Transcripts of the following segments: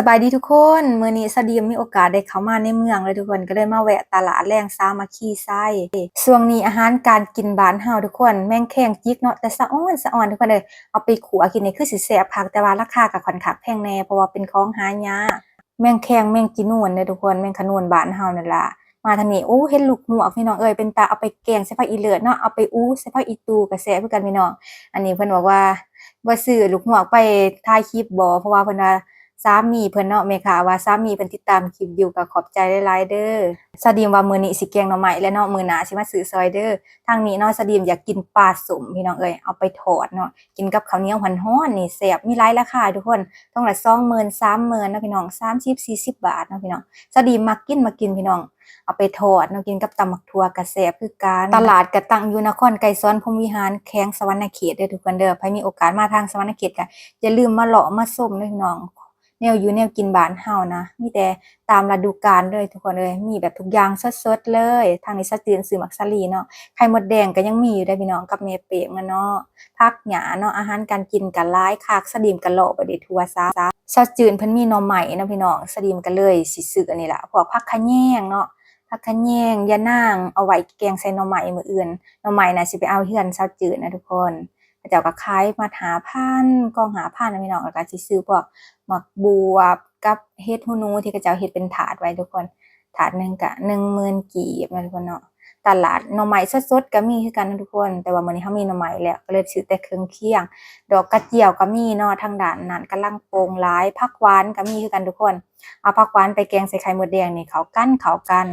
ສະບາຍດີທຸກຄົນ, ມື້ນີ້ສາວດີມມີໂອກາດໄດ້ເຂົ້າມາໃນເມືອງເລີຍທຸກຄົນ, ກໍເລີຍມາແວະຕະຫຼາດແລງສາມັກຄີໄຊ. ຊ່ວງນີ້ອາຫານການກິນບ້ານເຮົາທຸກຄົນ, ແມງແຄງຈິກເນາະ, ແຕ່ສະອອນສະອອນທຸກຄົນເອີຍ, ເອົາໄປຂົ້ວກິນນີ້ຄືຊິແຊບຄັກ, ແຕ່ວ່າລາຄາກໍຂ້ອນຂ້າງແພງແດ່ ເພາະວ່າເປັນຂອງຫາຍາກ. ແມງແຄງ ແມງຈີນູນເດ້ທຸກຄົນ, ແມງຂະນູນບ້ານເຮົານັ້ນລະ. ມາທາງນີ້ ໂອ້ ເຫັນລູກຮວກພີ່ນ້ອງເອີຍ, ເປັນຕາເອົາໄປແກງໃສ່ຜັກອີເລີດເນາະ, ເອົາໄປອູ່ໃສ່ຜັກອີຕູກໍແຊບຄືກັນພີ່ນ້ອງ. ອັນນີ້ເພິ່ນບອກວ່າບໍ່ຊື້ລູກຮວກໄປຖ່າຍຄລິບບໍ, ເພາະວ່າເພິ່ນວ່າສາມີເພິ່ນເນາະ, ແມ່ຄ້າວ່າສາມີເພິ່ນຕິດຕາມຄລິບຢູ່, ກໍຂອບໃຈຫຼາຍໆເດີ. ສາວດີມວ່າມື້ນີ້ຊິແກງໜໍ່ໄມ້ແຫຼະເນາະ, ມື້ໜ້າຊິມາຊື້ຊ່ອຍເດີ. ທາງນີ້ເນາະ ສາວດີມຢາກກິນປາສົ້ມພີ່ນ້ອງເອີຍ, ເອົາໄປທອດເນາະ, ກິນກັບເຂົ້າໜຽວຮ້ອນໆນີ້ແຊບ. ມີຫຼາຍລາຄາທຸກຄົນ, ຖົງລະສອງໝື່ນ ສາມໝື່ນເນາະພີ່ນ້ອງ, ສາມສິບ ສີ່ສິບບາດເນາະພີ່ນ້ອງ. ສາວດີມມັກກິນ ມັກກິນພີ່ນ້ອງ, ເອົາໄປທອດເນາະ, ກິນກັບຕຳໝາກຖົ່ວກໍແຊບຄືກັນ. ຕະຫຼາດກໍຕັ້ງຢູ່ນະຄອນໄກສອນ ພົມວິຫານ ແຂວງສະຫວັນນະເຂດເດີທຸກຄົນເດີ. ໃຜມີໂອກາດມາທາງສະຫວັນນະເຂດກໍຢ່າລືມມາເລາະມາຊົມເດີພີ່ນ້ອງ, ແນວຢູ່ແນວກິນບ້ານເຮົານະ ມີແຕ່ຕາມລະດູການເລີຍທຸກຄົນເອີຍ, ມີແບບທຸກຢ່າງສົດໆເລີຍ. ທາງນີ້ສາວຈືນຊື້ໝາກສາລີເນາະ, ໄຂ່ມົດແດງກໍຍັງມີຢູ່ເດ້ພີ່ນ້ອງ ກັບແມ່ເປ້ງມັນເນາະ, ຜັກຫຍ້າເນາະ, ອາຫານການກິນກໍຫຼາຍຄັກ. ສາວດີມກໍເລາະໄປໄດ້ທົ່ວຊະ. ສາວຈືນເພິ່ນມີໜໍ່ໄມ້ເນາະພີ່ນ້ອງ, ສາວດີມກໍເລີຍຊິຊື້ອັນນີ້ລະ ພວກຜັກຂະແຍງເນາະ, ຜັກຂະແຍງ ຍານາງ ເອົາໄວ້ແກງໃສ່ໜໍ່ໄມ້ມື້ອື່ນ. ໜໍ່ໄມ້ນະຊິໄປເອົາເຮືອນສາວຈືນນະທຸກຄົນ, ເຂົາເຈົ້າກໍຂາຍມັດຫ້າພັນ ກອງຫ້າພັນນະພີ່ນ້ອງ. ແລ້ວກໍຊິຊື້ພວກໝາກບວບກັບເຫັດຫູໜູ ທີ່ເຂົາເຈົ້າເຮັດເປັນຖາດໄວ້ທຸກຄົນ, ຖາດໜຶ່ງກະໜຶ່ງໝື່ນກີບນະທຸກຄົນເນາະ. ຕະຫຼາດໜໍ່ໄມ້ສົດໆກໍມີຄືກັນນະທຸກຄົນ, ແຕ່ວ່າມື້ນີ້ເຮົາມີໜໍ່ໄມ້ແລ້ວ ກໍເລີຍຊື້ແຕ່ເຄື່ອງຄຽງ. ດອກກະຈຽວກໍມີເນາະ, ທາງດ້ານນັ້ນກຳລັງໂປ່ງຫຼາຍ. ຜັກຫວານກໍມີຄືກັນທຸກຄົນ, ເອົາຜັກຫວານໄປແກງໃສ່ໄຂ່ມົດແດງນີ້ ເຂົ້າກັນ ເຂົ້າກັນ.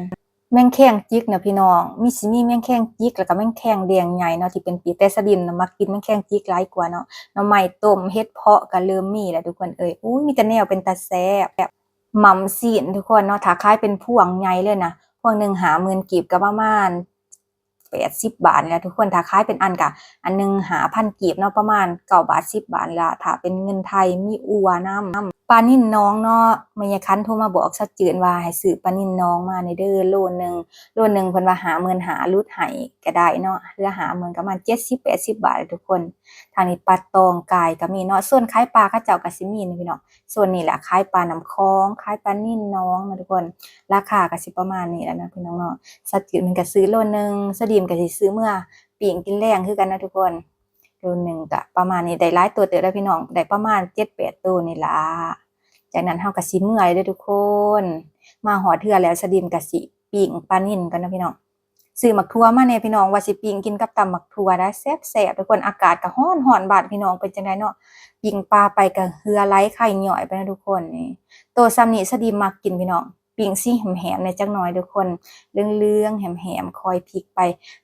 ແມງແຄງຈິກນະພີ່ນ້ອງ, ມີ ຊິມີແມງແຄງຈິກ ແລ້ວກໍແມງແຄງແດງໃຫຍ່ເນາະ ທີ່ເປັນປີກ, ແຕ່ສາວດີມນະມັກກິນແມງແຄງຈິກຫຼາຍກວ່າເນາະ. ໜໍ່ໄມ້ຕົ້ມ ເຫັດເຜາະກໍເລີ່ມມີແລ້ວທຸກຄົນເອີຍ. ອຸ້ຍ ມີແຕ່ແນວເປັນຕາແຊບ. ໝ່ຳຊີ້ນທຸກຄົນເນາະ, ຖ້າຂາຍເປັນພວງໃຫຍ່ເລີຍນະ ພວງໜຶ່ງຫ້າໝື່ນກີບ ກໍປະມານແປດສິບບາດນີ້ແຫຼະທຸກຄົນ. ຖ້າຂາຍເປັນອັນກໍອັນໜຶ່ງຫ້າພັນກີບເນາະ, ປະມານເກົ້າບາດ ສິບບາດນີ້ລະ ຖ້າເປັນເງິນໄທ. ມີອົ່ວນຳ. ປານິນໜອງເນາະ, ແມ່ຍາຍຂັນໂທມາບອກສາວຈືນວ່າໃຫ້ຊື້ປານິນໜອງມາແດ່ເດີ ໂລໜຶ່ງ, ໂລໜຶ່ງເພິ່ນວ່າຫ້າໝື່ນຫ້າ ຫຼຸດໃຫ້ກໍໄດ້ເນາະ, ເຫຼືອຫ້າໝື່ນ ກໍປະມານເຈັດສິບ ແປດສິບບາດແຫຼະທຸກຄົນ. ທາງນີ້ປາຕອງກາຍກໍມີເນາະ, ໂຊນຂາຍປາເຂົາເຈົ້າກໍຊິມີນະພີ່ນ້ອງ. ໂຊນນີ້ລະຂາຍປານ້ຳຂອງ ຂາຍປານິນໜອງນະທຸກຄົນ, ລາຄາກໍຊິປະມານນີ້ແຫຼະນະພີ່ນ້ອງເນາະ. ສາວຈືນເພິ່ນກໍຊື້ໂລໜຶ່ງ, ສາວດີມກໍຊິຊື້ເມືອປີ້ງກິນແລງຄືກັນນະທຸກຄົນ. ໂລໜຶ່ງກະປະມານນີ້, ໄດ້ຫຼາຍໂຕເຕີບແລ້ວພີ່ນ້ອງ, ໄດ້ປະມານເຈັດແປດໂຕນີ້ລະ. ຈາກນັ້ນເຮົາກະຊິເມືອແລ້ວເດີທຸກຄົນ. ມາຮອດເຮືອນແລ້ວ ສາວດີມກະຊິປີ້ງປານິນກ່ອນເນາະພີ່ນ້ອງ. ຊື້ໝາກຖົ່ວມາແດ່ພີ່ນ້ອງ, ວ່າຊິປີ້ງກິນກັບຕຳໝາກຖົ່ວໄດ໋, ແຊບໆທຸກຄົນ. ອາກາດກະຮ້ອນໆ ບ້ານພີ່ນ້ອງເປັນຈັ່ງໃດເນາະ? ປີ້ງປາໄປກະເຫື່ອໄຫຼໄຂ່ຍ້ອຍໄປເນາະທຸກຄົນ. ນີ້ ໂຕສ່ຳນີ້ສາວດີມມັກກິນພີ່ນ້ອງ. ປີ້ງສີແຫມໆແດ່ຈັກໜ່ອຍທຸກຄົນ, ເຫຼືອງໆແຫມໆ ຄ່ອຍພິກໄປ.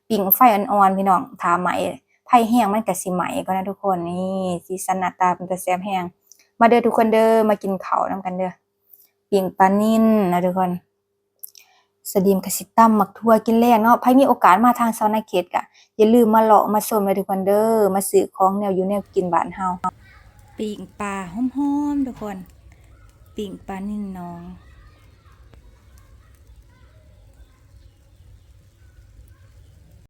ປີ້ງໄຟອ່ອນໆພີ່ນ້ອງ, ຖ້າໄໝ້ ໄຟແຮງມັນກະຊິໄໝ້ກ່ອນນະທຸກຄົນ. ນີ້ ສີສັນໜ້າຕາເປັນຕາແຊບແຮງ. ມາເດີທຸກຄົນເດີ, ມາກິນເຂົ້ານຳກັນເດີ. ປີ້ງປານິນນະທຸກຄົນ. ສາວດີມກະຊິຕຳໝາກຖົ່ວກິນແລງເນາະ. ໃຜມີໂອກາດມາທາງສະຫວັນນະເຂດກະຢ່າລືມມາເລາະມາຊົມເດີທຸກຄົນເດີ, ມາຊື້ຂອງແນວຢູ່ແນວກິນບ້ານເຮົາ. ປີ້ງປາຫອມໆທຸກຄົນ, ປີ້ງປານິນໜອງ.